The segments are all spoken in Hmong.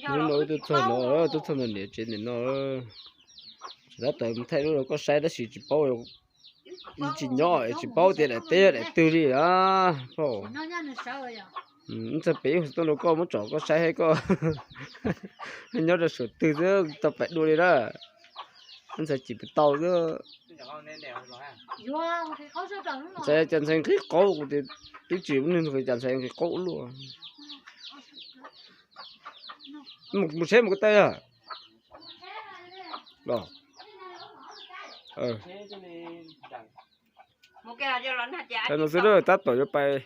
Hnub no wb tuaj txog no, tuaj txog ntawm niam tsev ntawm no. Tsis tab tawm mus thaij lub rau koj saib tab sis tsis paub, tsis nyob tsis paub tias daim teb yog daim twg li a. Ntxawg pem tuaj rau koj muab tsom koj saib thiab koj nyob rau saum twg xwb tau pais dua li na. Ntxawg cim pus tau xwb. Ntxhais cas ntxhais nqhis qaub, kuv tias twb tsis muaj neeg nqhis cas ntxhais nqhis qaub ua luaj. Mus tsheb mus ko taw. Thaij no xwb na, tab tom yuav pais,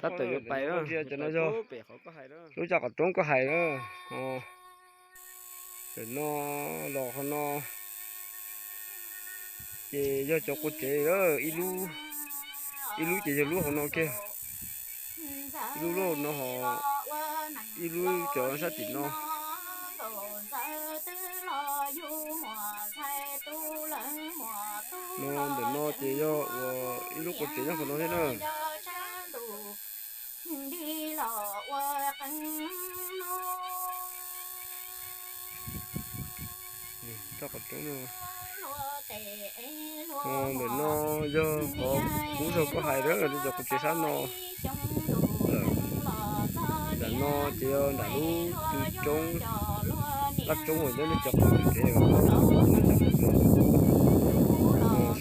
tab tom yuav pais na. Cov no yog lub zaj qhov roob koj hais na. Ntawm no los qhov no ces yog cov qua tsev, ib lub, ib lub ces yog lub hauv no kiag, ib lub lub no ho, ib lub cov sab tim no. No ntawm no ces yog uas ib lub qua tsev nyob qhov no thiab na. Ntawm no yog qhov kuv zog koj hais na, cov qua tsev sab no. Nram no ces yog nram lub roob, laj roob uas nyob nej cov qhov tsev.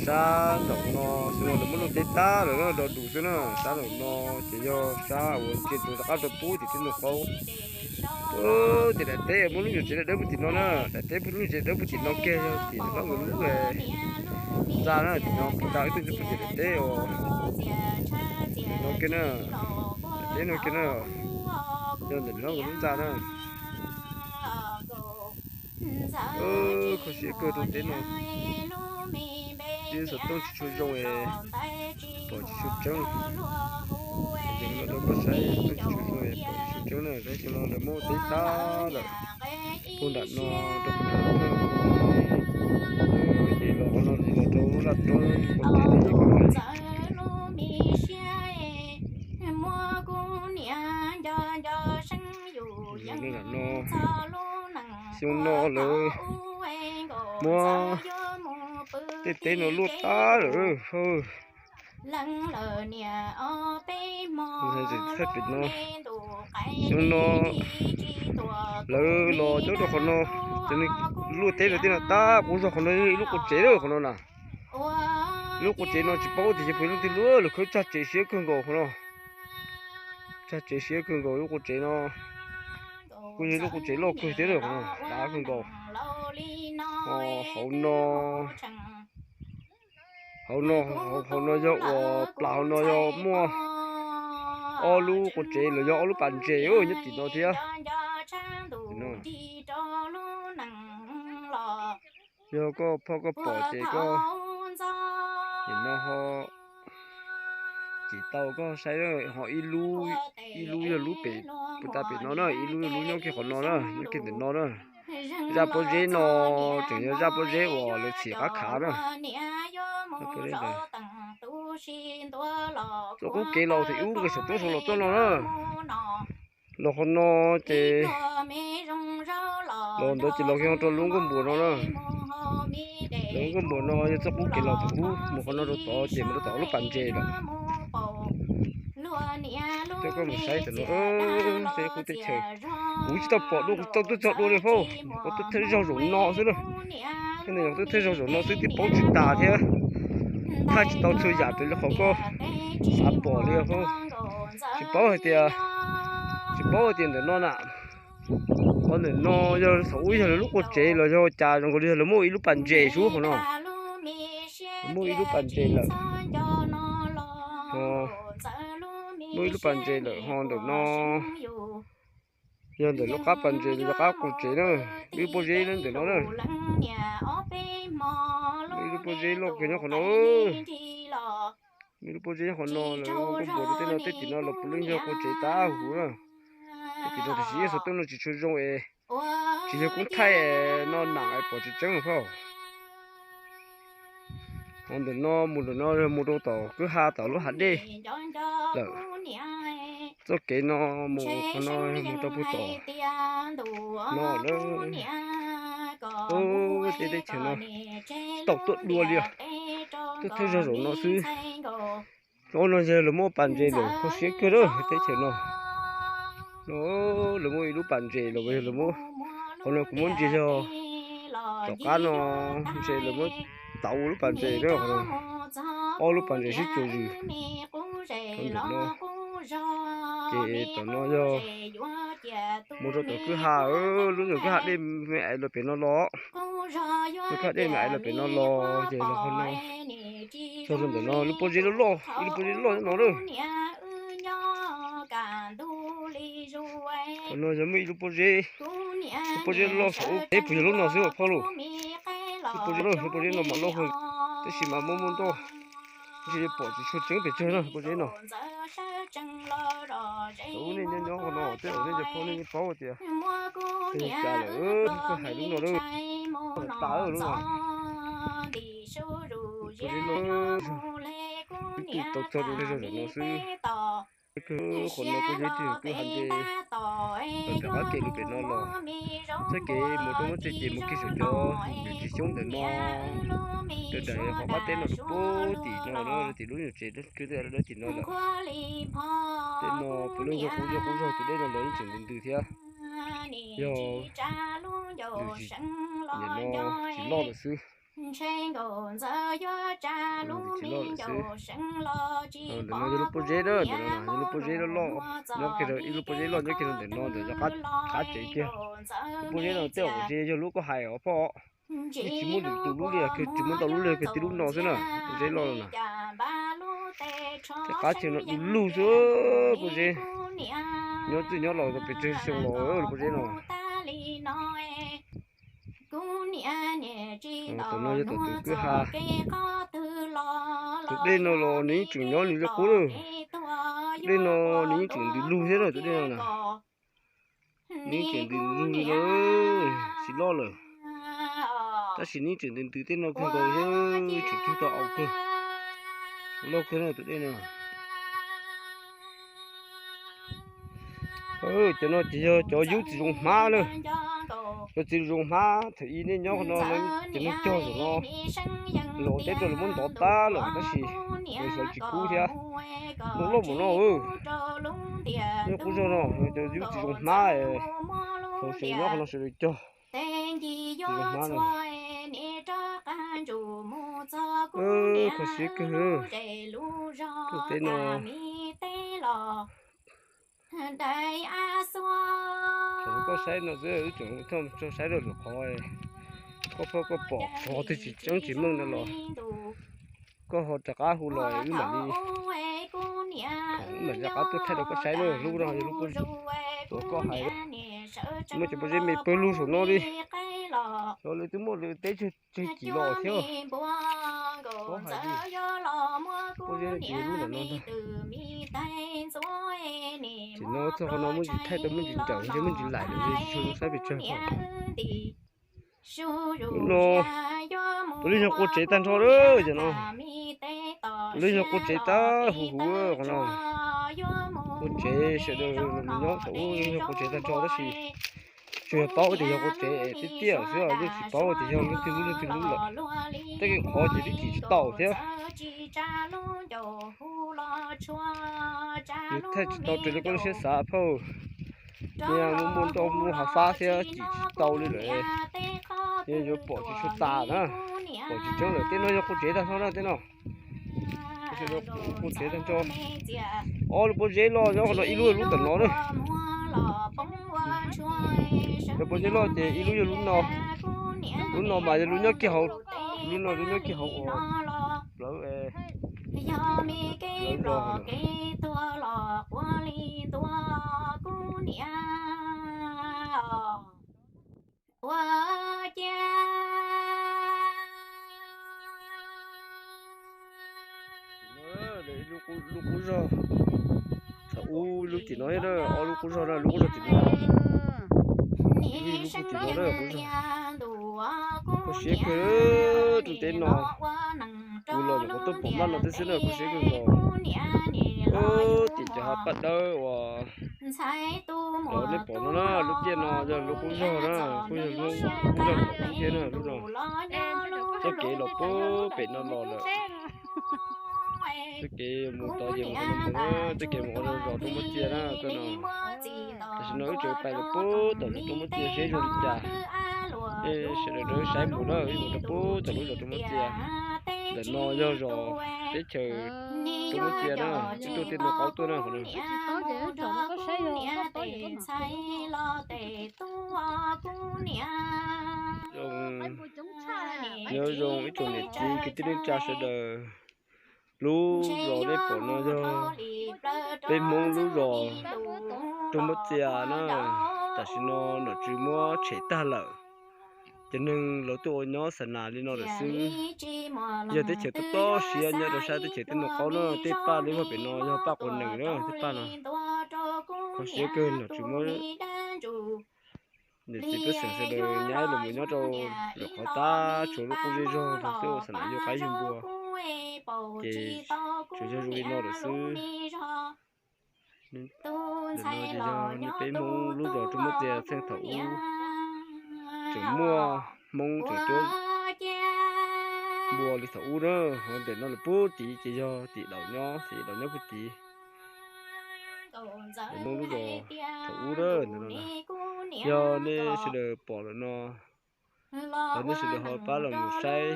Sab nraum no xwb no lawv muab luaj teb tag lawm do dus xwb na. Sab nraum no ces yog sab uas ntsia tus rov qab rau pub tim tej ntug qaub. Tim daim teb muab lub nyuag tsev dawb dawb pub tim no na. Daim teb pub lub nyuag tsev dawb pub tim no kiag yog tim hlob nkawd lub ntxa na. Tim no pub tas wb twb pub tim daim teb uas no kiag na. Daim teb no kiag na, yog ntawm hlob nkawd lub ntxa na. Kho siab kawg rau teb no. Tib xov tooj tsis tshua zoo es pom tsis tshua tseeb. Ces no rau koj saib tsis tshua zoo es pom tsis tshua tseeb na, tab sis no lawv muab teb tag lawm. Puag nram no rau puag nram no, ces los qhov no los rau lub laj roob, ces koj saib. Nram no, xyoo no lawv muab tej teb no luaj tag lawm. Thaij pem no, xyoo no lawv los nyob rau qhov no, ces luaj teb rau tej no tag, kuv zog qhov no ib lub qua tsev lawm qhov no na. Lub qua tsev no tsis paub tias yog puas leej twg lub, lawv khawb tsag tsev siab kawg nkaus qhov no. Tsag tsev siab kawg nkaus lub qua tsev no. Kuj yog lub qua tsev loj kawg thiab lawm qhov no, dav kawg nkaus. Hauv no, hauv no, hauv no yog uas plas hauv no yog muaj ob lub qua tsev los yog ob lub pas ntses nyob tim no thiab. Yog koj phoj koj pom ces koj nim no ho tsis tau koj saib ho ib lub, ib lub yog lub pem, puag ta pem no na, ib lub yog lub nyob kiag qhov no na, nyob kiag ntawm no na. Zaj pob zeb no tseem yog zaj pob zeb uas lawv txhim qab khav na. Txoj qub kev los thaum ub nqis saum roob saum los txoj no na. Los qhov no ces los ntawd ces los kiag rau lub nkuaj npuas no na. Lub nkuaj npuas no yog txoj qub kev los thaum ub mus qhov no rau tod ces mus rau tom lub pas ntses lawm. Coj koj mus saib tam no, saib qub teb chaws. Kuv tsis tau pom dua, kuv tsis tau tuaj txog dua li fauj, kuv tuaj thawj zaug zaum no xwb na. Tej no yog tuaj thawj zaug zaum no xwb twb paub tsis tas thiab. Thaij tsis tau txhua yam raws li qhov koj xav pom li fauj. Tsis paub hais tias, tsis paub hais tias ntawm no na, qhov ntawm no yog thaum ub yog lawv lub qua tsev los yog cas zoo nkaus li yog lawv muaj ib lub pas ntses sub qhov no. Lawv muaj ib lub pas ntses lawm. Muaj ib lub pas ntses lawm ho ntawm no yog ntawm lub qab pas ntses los yog qab qua tsev na. Ib lub pob zeb ntawm no na. Ib lub pob zeb loj kawg nyob qhov no. Ib lub pob zeb nyob qhov no lawm, nkuaj npuas rau tej no, tej tim no los puav leej yog qua tsev tag huv na. Tej tim no tiam sis ib xov tooj no tsis tshua zoo es tsis yog koob thaij no nam es pom tsis tseeb lawm fauj. Ho ntawm no mus ntawm no mus rau tom kwj ha tom lub hav dej lawm. Txoj kev no mus qhov no mus rau puag tom no lawm. Ub, tej teb chaws no tsis tau tuaj dua li os. Tuaj thawj zaug zaum no xwb. Ub, no yog lawv muab pas ntses lawm, kho siab kawg lawm teb chaws no. No lawv muab ib lub pas ntses los yog lawv muab, qhov no kuv muab ntsia yog tom qab no, ntses lawv muab tauv ua lub pas ntses na, qhov no ob lub pas ntses sib cuag zws. Ntawm no ces tom no yog mus rau tom kwj ha, lub nyuag kwj ha dej me aiv los pem no los, lub kwj ha dej me aiv los pem no los ces los qhov no. Txog rau ntawm no lub pob zeb loj loj, ib lub pob zeb loj no lawm. Qhov no yog muaj ib lub pob zeb, lub pob zeb loj saum ub, teb puas yog lub no xwb as phauj lauj. Lub pob zeb loj, lub pob zeb no mas loj heev, tab sis mas muaj muaj ntoj, ntshe yuav pom tsis tshua tseeb pes tsawg no lub pob zeb no. Thaum ub nej nyob nyob qhov no tej zaum nej cov phooj nej yeej paub tias li cas lawm, kuj hais lub no lawm, tas lub no. Pob zeb loj, ib tug tau txog rau tej zaum no xwb. Kawg qhov no pob zeb twb twb ha nce los rov qab kev lug pem no los, txoj kev mus rau muab txoj kev mus kiag saum cov nyuam tsev xyoob ntawm no, raws daim qhov qab teb no rau puag tim no, tim lub nyuam tsev dawb tim no lawm. Tej no puav leej yog qub zog, qub zog tus dej no los yeej tseem ntws ntws thiab, yog ntws tsis, nim no tsis loj lawm xwb. Ntws tsis loj lawm xwb. Ntawm no yog lub pob zeb na, ntawm no yog lub pob zeb loj loj, nyob kiag rau ib lub pob zeb loj nyob kiag rau ntawm no ntawm qab tsev kiag. Lub pob zeb no tej zaum ntshe yog lub koj hais os phauj. Yeej tsis muaj lwm tus lub li, tsis muaj ntau lub li, kiag tib lub no xwb na, pob zeb loj na. Tej qab tsev no du lug xwb, pob zeb nyob twj nyob laus rau pes tsawg xyoo los lub pob zeb no. Tom no yog tom tus kwj ha. Tus dej no los nws yeej tseem nyob nws li qub na. Tus dej no nws yeej tseem ntws lug thiab na, tus dej no na. Nws yeej tseem ntws lug li no, tsis loj lawm. Tab sis nws yeej tseem ntws ntws tej no kawg nkaus thiab, tseem tug tau au kawg. Loj kawg na tus dej no. Cov no ces yog cov yub txiv zoov hmab na. Cov txiv zoov hmab thaum ub nej nyob qhov no, cov neeg cog zaum no los teb rau lawv muab ntov tag lawm tab sis lawv xav tsis kub thiab. Muaj loj mus no, nyob qub zog no, cov yub txiv zoov hmab, thaum sawv nyob qhov no sawv daws cog txiv zoov hmab no. Kho siab kawg, tuaj teb no. Thaum koj saib no xwb, wb tseem thauj tso saib rau lwm qhov, koj pom koj pom qhov twg tsis tseeb tsis meej no los koj ho rov qab hu los wb mam li, wb mam rov qab tuaj thaij rau koj saib na. Lub no yog lub pob zeb uas koj hais, muaj cov pob zeb me pawg lug saum no li. Xyov lawv twb muaj lawv teb tsawg cim los thiab. Pob zeb no ces lub ntawm no ntag. Ces no txog qhov no muaj ntsis thaij tau muaj ntsis nrawm ntshe muaj ntsis laim lawm, tsis tshua zoo saib pes tsawg. Lub no puav leej yog qua tsev tag nrho lawm cov no. Puav leej yog qua tsev tag huv huv qhov no. Qua tsev sawv daws nyob thaum ub yog qua tsev tag nrho tab sis tsuas yog paub tias yog qua tsev tiag tiag xwb, yeej tsis paub tias yog leej twg lub leej twg lub lawm. Tej kev qhov ces twb cim tsis tau thiab. Yus thaij tsis tau raws li koj lub siab xav phauj. Nyias muaj muaj nroj muaj hav fab thiab cim tsis tau li lawm. Nyias yuav pom tsis tshua tas na, pom tsis tseeb lawm. Tej no yog qua tsev tag nrho na, tej no qua tsev tag nrho. Ob lub pob zeb loj nyob qhov no, ib lub yog lub tom no na. Lub pob zeb loj ces ib lub yog lub no. Lub no mas yog lub nyob kiag hauv, lub no lub nyob kiag hauv uas plawv, plawv zos. Lub qub zog, thaum ub lub tim no, ob lub qub zog na, lub qub zog tim no, ib lub qub tim no na, qub zog. Kho siab kawg, tus teb no, kuv los nyuam qhuav tuaj pom maj no teb xwb na, kho siab kawg nkaus. Tim cov Paj dawb uas nej pom no na, lub tiaj no yog lub qub zog na, kuj yog lub qub zog thiab na, lub no. Txoj kev los puag pem no los lawm. Txoj kev mus tod ces mus qhov no mus na, txoj kev mus qhov no zos Roob Muab Txias na, txoj no. Tam sim no wb tseem pais los puag tom zos Roob Muab Txias seb zoo li cas. Sawv daws rov saib mus na, wb mus rau puag tom lub zos Roob Muab Txias. Ntawm no yog zos teb chaws Roob Muab Txias na, wb tuaj tej ntoo qaub tuaj na qhov no. Nyob zoo ib tsoom niam txiv kwv tij neej tsa sawv daws. Lub zos nej pom no yog peb Hmoob lub zos Roob Muab Txias na. Tam sim no nom tswv muab tshem tag lawm, cov neeg los tuaj ua nyob xa nas li no lawm xwb. Yog teb chaws tob tob siab nyob rau sab teb chaws tej no qaub na, tej paj li vog pem no yog paj quav nees na, tej paj no. Kho siab kawg nom tswv muab niam txiv pej xeem sawv daws nyab los mus nyob rau lawm qhov tab tshuav lub qub zej zog tuaj ua xa nas yug qaib yug npua, ces tsuas yog zoo li no lawm xwb. Ntawm no ces yog nej peb Hmoob lub zos Roob Muab Txias txheej thaum ub tseem muaj Hmoob tseem cuab npua li thaum ub na. Ntawm no lawm puag tid ces yog tim laus nyob, tim laus nyob puag tid. Hmoob lub zos thaum ub na, yog nej sawv daws pom lawm no, los nej sawv daws ho pab los mus saib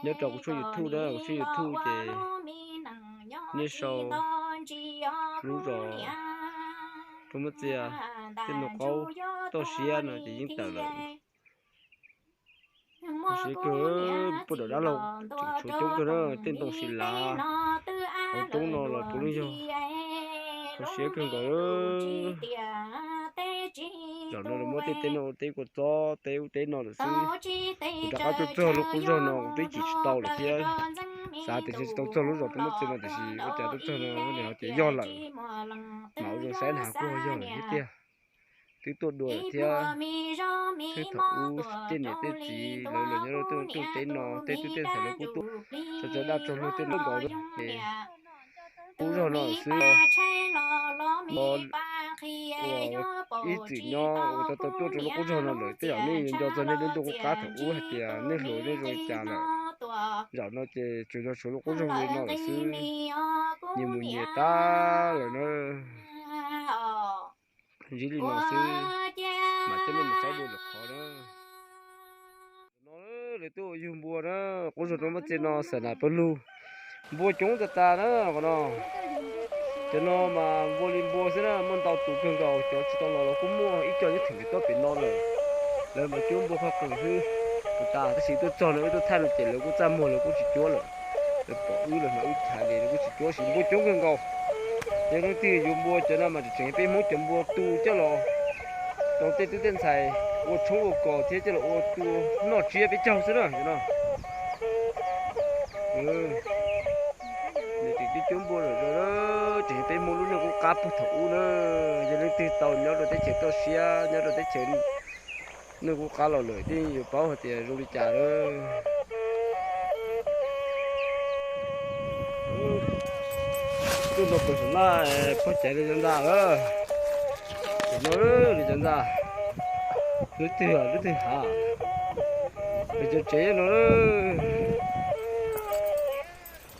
nyob rau kuv tshooj YouTube na, kuv tshooj YouTube ces nej sau lub zos Roob Muab Txias tej ntoo qaub toj siab no ces yeej tawm lawm. Siab kawg, puag nram dab laug tseem tshuav coob kawg na, tej ntoo siv lav hauv roob no los puav leej yog. Kho siab kawg nkaus. Zaum no lawv muab tej teb no ua teb kua txob teb ub teb no lawm xwb. Kuv rov qab tuaj txog lub qub zog no kuv twb chim tsis tau lawm thiab. Xav tias tsis tau txog lub zos Roob Muab Txias no tiam sis ua cas tuaj txog no ces yog lawm. Mam ua zoo saib na kuj yog lawm thiab tiag. Twb tuaj dua lawm thiab. Thaum ub tej niam tej txiv lawv los nyob rau tej teb no, tej tub tej ntxhais lawv kuj tuaj tso daj tso luag tej lub nkaus ces lub zog no xwb. Ib txwm nyob uas tau tau tuaj rau lub qub zog no lawm, tej zaum nej yuav nco txog nej lub ntuj qub qab thaum ub hais tias nej hluas nej zoo li cas lawm. Zaum no ces tsuas yog tshuav lub qub zog li no lawm xwb, nyias mus nyias tag lawm na. Ntsib li no xwb, mam coj nej mus saib dua lwm qhov na. No lawv tuaj ua yug npua na, qub zog Roob Muab Txias no xav nas pawg lug, npua coob tas tas na qhov no. Cov no mas npua li npua xwb na, muaj ntau tus kawg nkaus, cov tsis tau los los kuj muaj, ib co nyob theem pem toj pem no lawm. Lawv mas cuab npua qhov qees xwb. Puag ta tab sis tuaj txog no wb tuaj thaij no ces lawv kuj txaj muag lawv kuj tsis cuab lawm. Lawv pom wb los mas wb chais li lawv kuj tsis cuab, tab sis npua coob kawg nkaus. Yog leej twg yuav npua cov no mas tseem tseem peb Hmoob cov npua tu coj los rau tej tub tej ntxhais ua tshoob ua kos thiab coj los ua tu noj tsiab peb caug xwb na no. Nws tseem cuab cuab npua lawm, tseem peb Hmoob lub neej qub qab puag thaum ub na. Yog leej twg tau nyob rau teb chaws toj siab, nyob rau teb chaws neej qub qab los lawm thiaj yuav paub hais tias zoo li cas lawm. Tuaj nto pem saum laj pog caiv li cov ntxa lawm. Pem no li cov ntxa, lub twg lub twg hav, pem cov tsev no.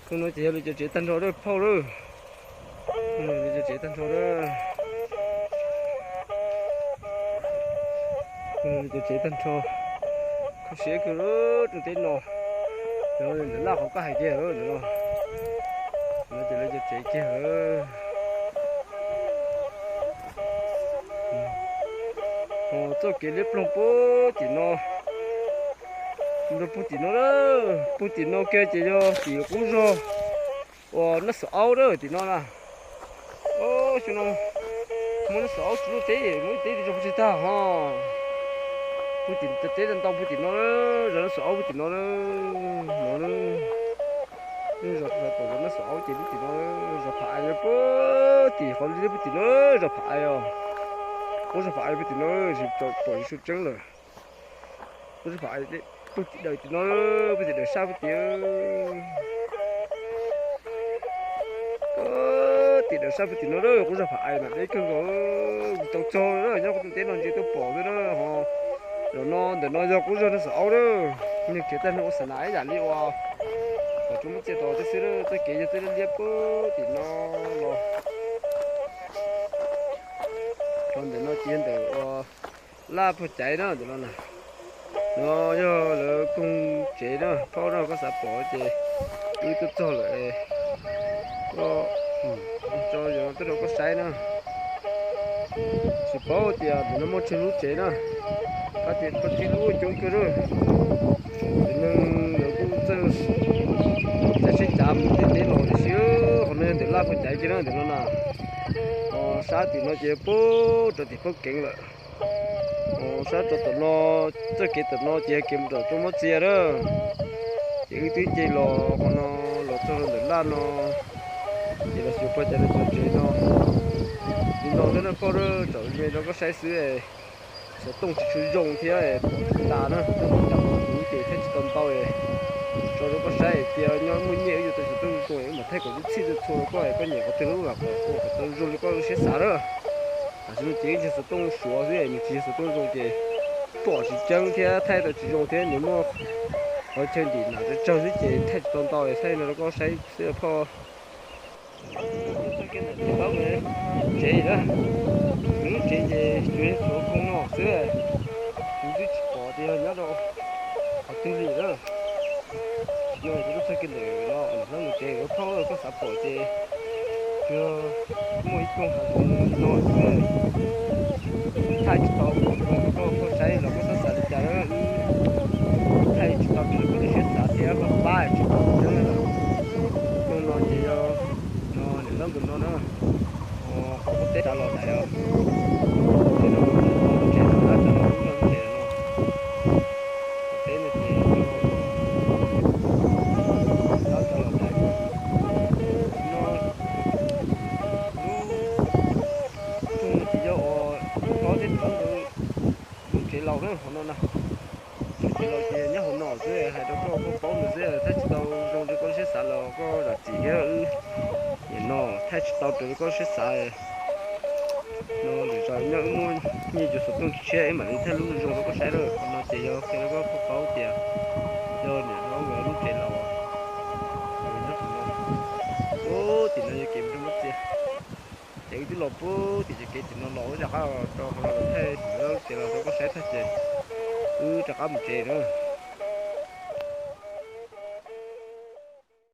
Tus no ces yog lawv cov tsev tag nrho lawm phauj lawm. Lawv cov tsev tag nrho lawm. Lawv cov tsev tag nrho. Kho siab kawg lawm rau teb no. Ntawm laj qhov koj hais kiag ntawm no. No ces lawv cov tsev kiag lawm. Txoj kev liab ploog puag tim no, puag tim no, puag tim no kiag ces yog tim qub zog uas Nab Xov Aub na tim no na. Xyoo no muaj Nab Xov Aub tsis luaj teb, muaj teb rau puag tsis tag ho. Puag tim teb ntau puag tim no, zos Nab Xov Aub puag tim no, no, zos Nab Xov Aub ces puag tim no, zos Phav Ais puag tim qhov li puag tim no, zos Phav Ais os. Qub zos Phav Ais puag tim no, tsis pom Yesu tseeb lawm. Qub zos Phav Ais puag tim daws tim no, puag tim daws sab puag tim. tim dawm sab puag tim no lawm, qub zog Phav Ais mas deb kawg nkaus. Tau txog lawm, nyob qhov teb no ntsia tuaj pom xwb na ho. Zaum no ntawm no yog qub zog Naj Xav Aub lawm. Neeg khiav tag nrho ua xa nas ib yam li uas thaum tsob muab txiaj tau tib xwb lawm. Txoj kev yog txoj liab liab puag tim no los rau ntawm no ces ntawm uas Laj Pog Caiv na ntawm no na. No yog lawv koog tsev na, phauj no koj xav pom ces wb tuaj txog lawm, koj tso yog tuaj rau koj saib na. Tsis paub tias ntawm no muaj tsawg lub tsev na, tab sis koj tib lub coob kawg lawm. Tus neeg lawv kuj txawj cav tsheb cav mus ntiaj teb los tiam sis qhov no yog ntawm Laj Pog Caiv kiag na ntawm no na. Ho sab tim no ces puag rau tim Phab Keev lawm. Ho sab rau tom no, txoj kev tom no ces yog kev mus tom tsob muab txiaj na. Ces wb twb nce los qhov no los txog rau ntawm Laj no, ces los xyuas pog cov tsev no. Li no xwb na phauj, tsaum me rau koj saib xwb. Xov tooj tsis tshua zoo thiab pom tsis tas na, tsob ntoo cas pom kuv ces thaij tsis tau ntau. Tso rau koj saib tias nyob muaj nyiaj wb yuav tau xov tooj zoo wb mam thaij kom txhij txhua rau koj, koj nyiam qhov twg wb mam kom ua kom tau zoo li koj lub siab xav na. Tam sim no ces wb ntsia xov tooj suav xwb, nws tsis yog xov tooj zoo ces pom tsis tseeb thiab thaij tau tsis zoo thiab nws muaj qhov chaw ntim nam tsawg tsawg xwb ces thaij tsis tau ntau, thaij no rau koj saib xwb phauj. Txoj kev ntawm tsev na, nws lub tsev ces tsuas yog tsuav koog no xwb, kuv twb tsis pom tias yog nyob rau qhov twg li na. Tsis yog ces lub txoj kev ntawm no hnub nws tsev lawv phauj koj xav pom ces yog muaj ib koog hav zoov li no xwb. Thaij tsis tau ua zoo rau koj saib los koj txhob xav li cas, thaij tsis tau raws li koj lub siab xav thiab koj pab tsis tau tseeb. Koog no ces yog no niam hlob nkawd no na, qhov kuv teb rov los ntawd os. Teb no, teb no, teb no, teb no ces yog rov los ntawd no. Lub rooj no ces yog uas hlob thiab tub nkawd lub tsev laus na hauv no na. Lub tsev laus ces nyob hauv no xwb, hais rau koj koj paub ntawd xwb, thaij tsis tau zoo li koj lub siab xav los koj zam txim thiab wb. Nim no thaij tsis tau raws li koj lub siab xav. No lwm zaus nyob wb muaj nyiaj yuav xov tooj tshiab wb mam li thaij lub zoo rau koj saib lawm. Qhov no ces yog qhia rau koj paub tias yog niam hlob nkawd lub tsev laus. Ub, tim no yog kev mus rau Muab Txias. Ces wb twb los puag tim cov kev tim no los wb rov qab rau qhov no los thaij lub tsev laus rau koj saib tag ces wb rov qab mus tsev na.